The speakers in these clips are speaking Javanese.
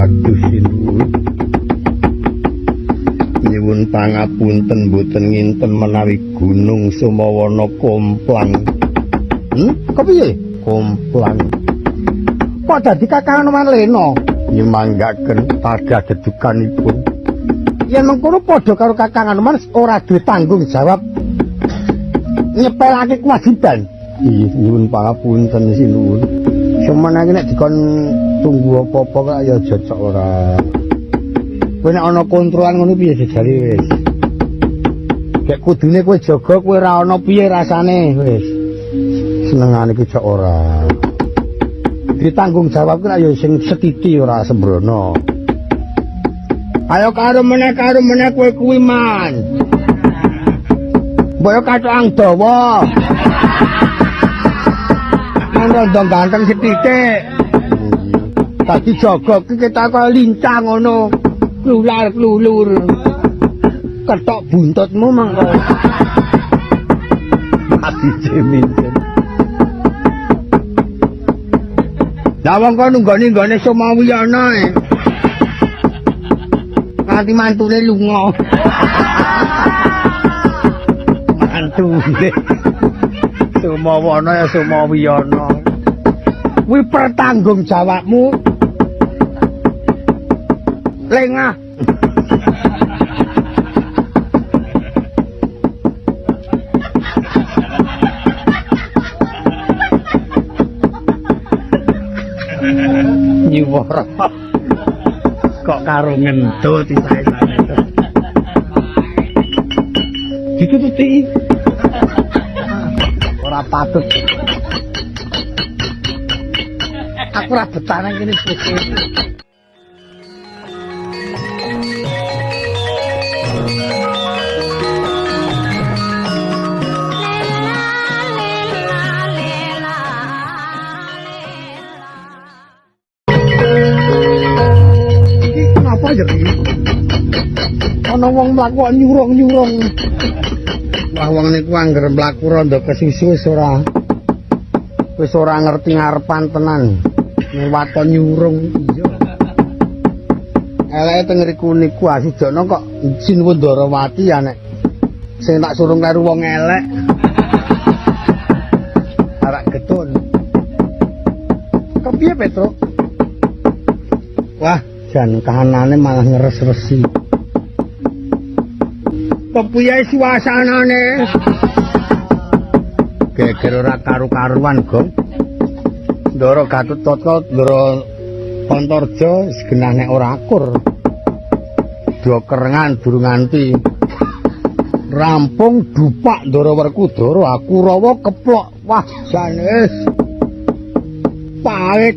Aduh sinuwun. Nyuwun pangapunten mboten nginten menawi Gunung Sumawana komplang. Kepiye? Komplang. Kok dadi Kakang Anoman lena? Nyumanggaken padha dedukanipun. Yen mengkono padha karo Kakang Anoman ora duwe tanggung jawab nyepelake kewajiban. Iya, nyuwun pangapunten sinuwun. Semenange nek dikon tunggu apa-apa kok ya jejak ora. Kowe nek ana kontrolan ngono piye jejale wis. Gek kudune kowe jaga kowe ora ana piye rasane wis. Senengane ki jek ora. Ditanggung jawab ki ya sing setiti ora sembrono. Ayo karo meneh kowe kuwi man. Mbok yo kathokang dawa. Nang rondo ganteng sethithik. Dadi jaga ki ketok kaya lincah ngono. Klular-klulur. Ketok buntutmu mengko. Ati mincen. Lah wong kono nggone-nggone Sumawiyana e. Nganti mantune lunga. Mantune. Sumawana ya Sumawiyana. Kuwi pertanggung jawabmu. Lengah. Nyuwara. Kok karo ngendut isae-isae. Ditututi. Ora patut. Aku ora betah nang kene suwe. Ana wong mlaku kok nyurung-nyurung. Wah wong niku angger mlaku rada kesusu wis ora ngerti ngarepan tenan. Waton nyurung. Iya. Eleke teng ngriku niku Asujana kok Sinuwun Ndarawati ya nek sing tak surung karo wong elek. Arak getun. Kepiye Petruk? Wah, jan kahanane malah ngeres-resi. Kepiye suasanane? Geger ora karu-karuan, Gong. Ndara Gatotkaca, Ndara Antarja segenah nek ora akur. Do kerengan durung nganti rampung dupak Ndara Werkudara, Kurawa keplok. Wah, jan wis pahit.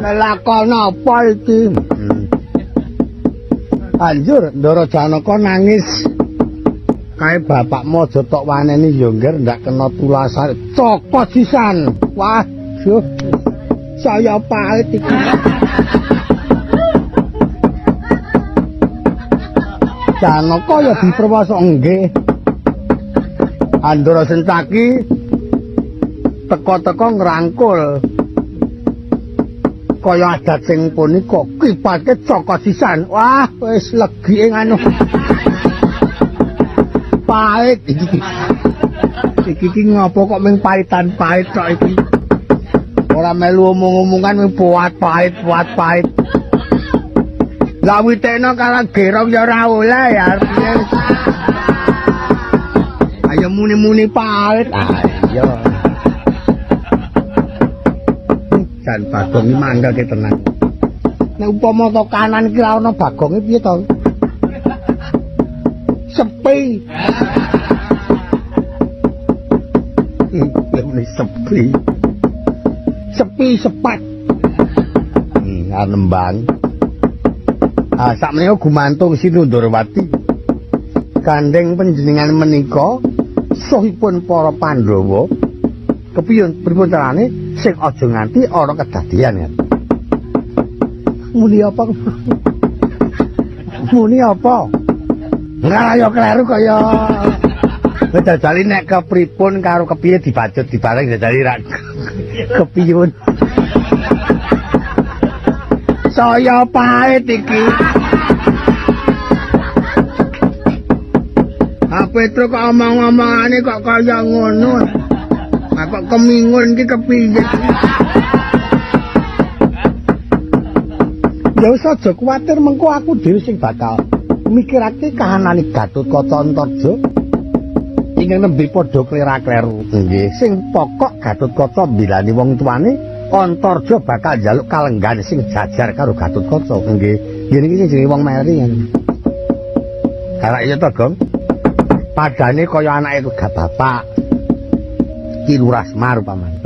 Lakon apa iki? Banjur Ndara Janaka nangis. Kae bapakmu aja tok waneni ya ngger ndak kena tulasan. Cokot sisan. Wah, duh. Saya pahit iki. Janaka ya diperwasa nggih. Andara Sencaki teka-teka ngrangkul. Kaya adat sing punika kipate cokot sisan. Wah, wis legike nganu. Pahit iki. Iki ki ngopo kok mung pahitan pahit tok iki. Ora melu omong-omongan mung puat pahit, puat pahit. Lah witena karo gerong ya ora oleh ya. Ayo muni-muni pahit. Ayo. Jan Bagong iki mangkelke tenan. Nek upama to kanan iki ra ana Bagonge piye to? Sepi. Ini sepi. Sepi sepat. Nembang. Ah, sakmenika gumantung Sinundurwati. Gandeng panjenengan menika sohipun para Pandhawa. Kepiye pripun carane sing aja nganti ana kedadian ya. Muni apa? Muni apa? Ngraya kleru kaya Kowe jajali nek kepripun karo kepiye dibacut dibareng jajali rak kepiyun. Saya pahit iki. Ah Petro kok omong-omongane kok kaya ngono. Ah kok kemingun iki kepiye? Ya wis aja kuwatir mengko aku dhewe sing bakal mikirake kahanane Gatotkaca Antarja. Ingkang nembe padha klera-kleru. Nggih, sing pokok Gatotkaca mbilani wong tuane, Antarja bakal njaluk kalenggan sing jajar karo Gatotkaca. Nggih, ngene iki sing jenenge wong meri. Karak iya to, Gong? Padane kaya anake gak bapak. Ki Lurah Semar upamane.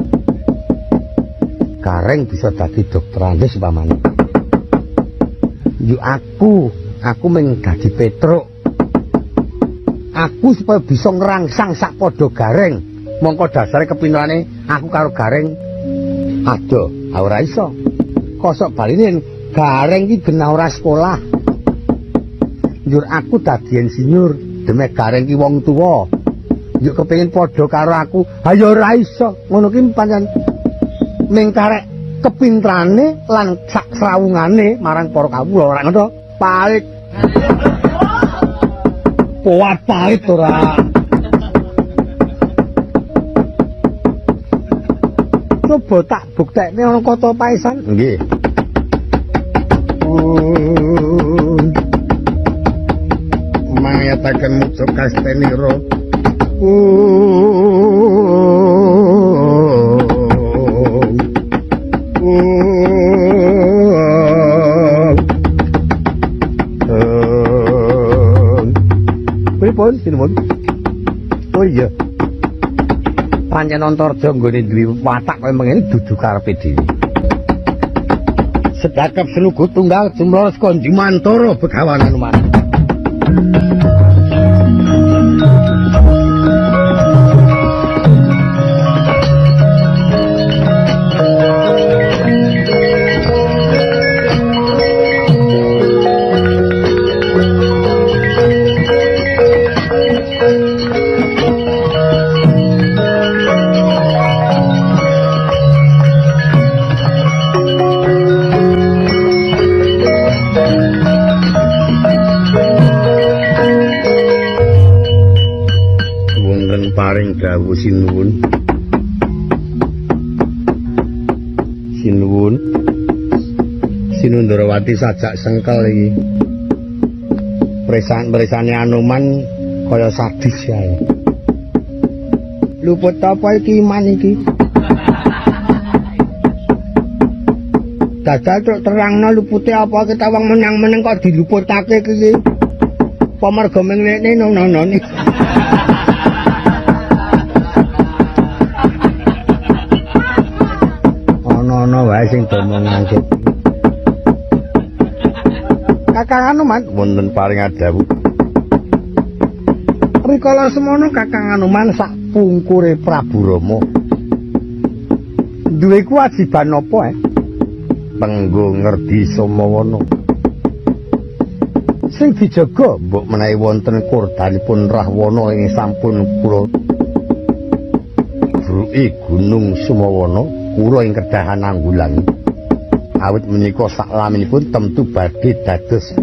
Gareng bisa dadi dokterandes upamane. Yo aku mung dadi Petruk. Aku supaya bisa ngrangsang sak padha Gareng. Mongko dasare kepinterane aku karo Gareng adoh, ora iso. Kosok baline Gareng iki genah ora sekolah. Njur aku dadi insinyur, demek Gareng ki wong tuwa. Yo kepengin padha karo aku, ha ya ora iso. Ngono ki pancen ming karek kepinterane lan sak srawungane marang para kawula ora ngono. Pahit. Kuat pahit ora. Coba tak buktekne ana kaca paesan. Nggih. Mangetaken mucuk kastenira. Pripun sinuwun? Oh iya. Pancen Antarja nggone duwe watak kaya mengene dudu karepe dhewe. Sedakep senugu tunggal jumlah saka Jumantara Begawan Hanuman. Dawuh sinuwun. Sinuwun. Sinundrawati sajak sengkel iki. Presan-presane Anoman kaya sadis kae. Luput apa iki iman iki? Dajal truk terangno lupute apa kita wong menang-meneng kok diluputake iki. Apa mergo menglene nono-none. Ana wae sing domongake. Kakang Anoman wonten paring adhawuh. Rikala semono Kakang Anoman sak pungkure Prabu Rama. Duwe kewajiban apa Penggo ngerdi Samawana. Sing dijaga mbok menawi wonten kurdanipun Rahwana ing sampun kula bruki Gunung Sumawana. Kula ing kedahan nanggulangi. Awit menika saklaminipun temtu badhe dados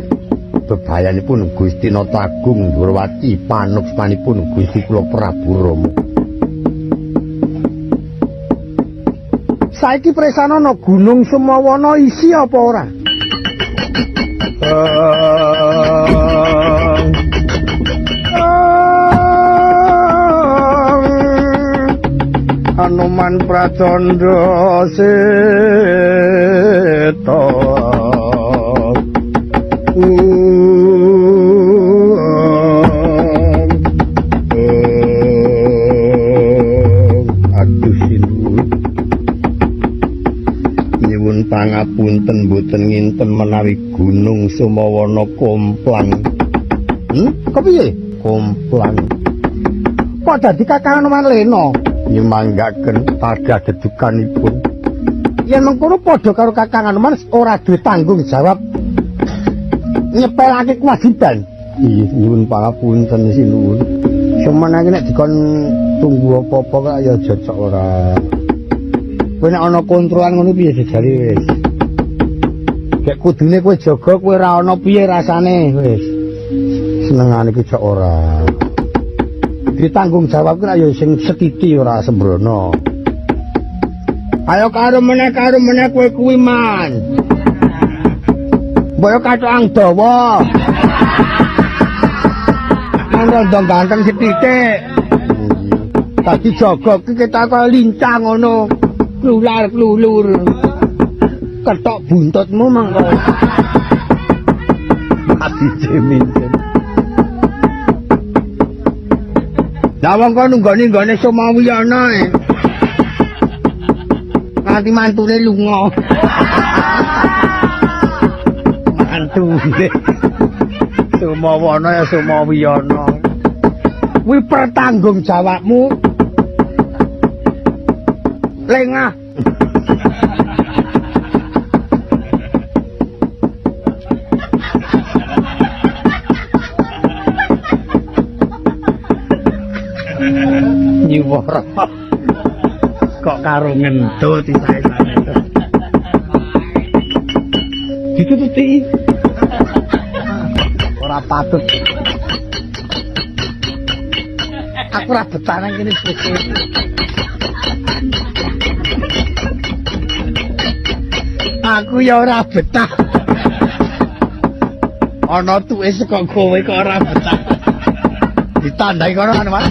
bebayanipun Gusti Nata Agung Ndrawati panuksmanipun Gusti kula Prabu Rama. Saiki presanana Gunung Sumawana isi apa ora? Hanuman Pracandra Seta. Aduh sinuwun. Nyuwun pangapunten mboten nginten menawi Gunung Sumawana komplang. Kepiye? Komplang. Kok dadi Kakang Anoman lena? Nyemanggaken pada dedukanipun. Yen mengkono padha karo Kakang Anoman ora duwe tanggung jawab nyepelake kewajiban. Iya, nyuwun pangapunten sinuwun. Cuman iki nek dikon tunggu apa-apa kok ya cocok ora. Kowe nek ana kontrolan ngono piye jajali wis. Gek kudune kowe jaga kowe ora ana piye rasane wis. Senengane ki cok ora. Ditanggung jawab ki ya sing setiti ora sembrono. Ayo karo meneh kowe kuwi man. Mbok yo kathokang dawa. Kan rondo ganteng sethithik. Tadi jaga ki ketok kaya lincah ngono. Klular-klulur. Ketok buntutmu mangko. Ati mincen. Lah wong kono nggone-nggone Sumawiyana e. Nganti mantune lunga. Mantune. Sumawana ya Sumawiyana. Kuwi pertanggung jawabmu. Lengah. Nyuwara. Kok karo ngentut isae-isae. Ditututi. Ora patut. Aku ora betah nang kene suwe. Aku ya ora betah. Ana tuke saka kowe kok ora betah. Ditandai kono kan, Mas.